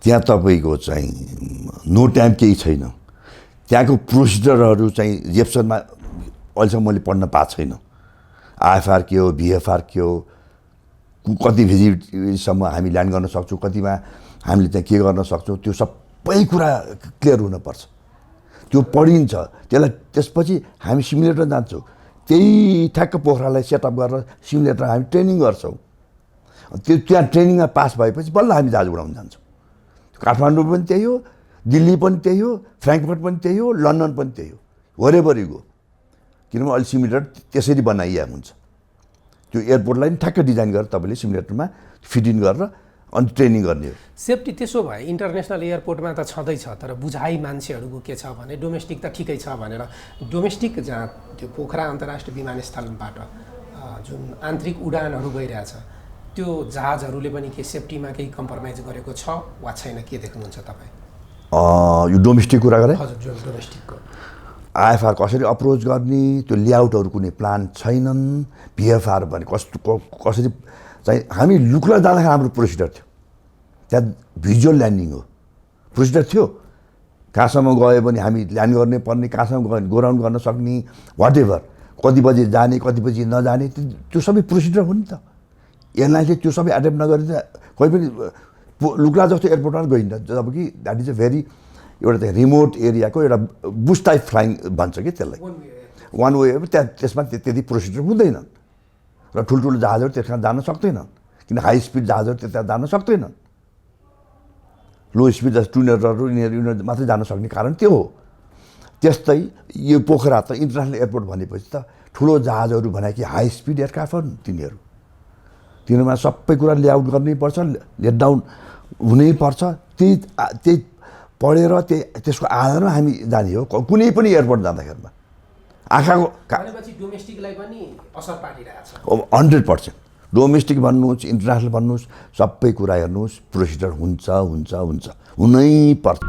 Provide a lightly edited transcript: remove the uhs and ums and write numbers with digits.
त्यहाँ तपाईँको चाहिँ नो टाइम केही छैन। त्यहाँको प्रोसिजरहरू चाहिँ जेप्सनमा अहिलेसम्म मैले पढ्न पाएको छैन। आइएफआर के हो, भिएफआर के हो, कति भिजिटसम्म हामी ल्यान्ड गर्न सक्छौँ, कतिमा हामीले त्यहाँ के गर्न सक्छौँ, त्यो सबै कुरा क्लियर हुनुपर्छ। त्यो पढिन्छ, त्यसलाई त्यसपछि हामी सिमुलेटर जान्छौँ। त्यही ठ्याक्क पोखरालाई सेटअप गरेर सिमुलेटर हामी ट्रेनिङ गर्छौँ। त्यो त्यहाँ ट्रेनिङमा पास भएपछि बल्ल हामी जहाज उडाउन जान्छौँ। काठमाडौँ पनि त्यही हो, दिल्ली पनि त्यही हो, फ्रेङ्कफर्ट पनि त्यही हो, लन्डन पनि त्यही हो, वरेभरि गो। किनभने अहिले सिमुलेटर त्यसरी बनाइएको हुन्छ। त्यो एयरपोर्टलाई पनि ठ्याक्क डिजाइन गरेर तपाईँले सिमुलेटरमा फिट इन गरेर अनि ट्रेनिङ गर्ने हो। सेफ्टी त्यसो भए इन्टरनेसनल एयरपोर्टमा त छँदैछ, तर बुझाइ मान्छेहरूको के छ भने डोमेस्टिक त ठिकै छ भनेर डोमेस्टिक जहाँ त्यो पोखरा अन्तर्राष्ट्रिय विमानस्थलबाट जुन आन्तरिक उडानहरू गइरहेछ त्यो जहाजहरूले पनि के सेफ्टीमा केही कम्प्रोमाइज गरेको छ वा छैन, के देख्नुहुन्छ तपाईँ? यो डोमेस्टिक कुरा गरेँ। हजुर, जुन डोमेस्टिकको आइएफआर कसरी अप्रोच गर्ने, त्यो लेआउटहरू कुनै प्लान छैनन्। भिएफआर भने कसरी चाहिँ हामी लुक्ला जाँदाखेरि हाम्रो प्रोसिडर थियो। त्यहाँ भिजुअल ल्यान्डिङ हो, प्रोसिडर थियो। कहाँसम्म गयो भने हामी ल्यान्ड गर्ने पर्ने, कहाँसम्म गयो भने गो राउन्ड गर्न सक्ने, वाट एभर, कति बजी जाने कति बजी नजाने, त्यो सबै प्रोसिडर हो नि त। एयरलाइन्सले त्यो सबै एडेप्ट नगरे त कोही पनि लुक्ला जस्तो एयरपोर्टमा गइन्छ। जब कि द्याट इज अ भेरी एउटा चाहिँ रिमोट एरियाको एउटा बुस्ट टाइप फ्लाइङ भन्छ कि त्यसलाई, वान वे। त्यहाँ त्यसमा त्यति प्रोसिजर हुँदैन र ठुल्ठुलो जहाजहरू त्यसमा जान सक्दैनन्, किन हाई स्पिड जहाजहरू त्यहाँ जान सक्दैनन्। लो स्पिड जस्तो टुनरहरू यिनीहरू मात्रै जान सक्ने कारण त्यो हो। त्यस्तै यो पोखरा त इन्टरनेसनल एयरपोर्ट भनेपछि त ठुलो जहाजहरू भने कि हाई स्पिड एयरक्राफ्ट हुन् तिनीहरू। तिनीहरूमा सबै कुरा लेआउट गर्नैपर्छ, लेट डाउन हुनैपर्छ। त्यही पढेर त्यसको आधारमा हामी जाने हो कुनै पनि एयरपोर्ट जाँदाखेरिमा। आँखाको डोमेस्टिकलाई पनि असर पारिरहेछ 100%। डोमेस्टिक भन्नुहोस्, इन्टरनेसनल भन्नुहोस्, सबै कुरा हेर्नुहोस्, प्रोसिजर हुन्छ हुन्छ हुन्छ, हुनै पर्छ।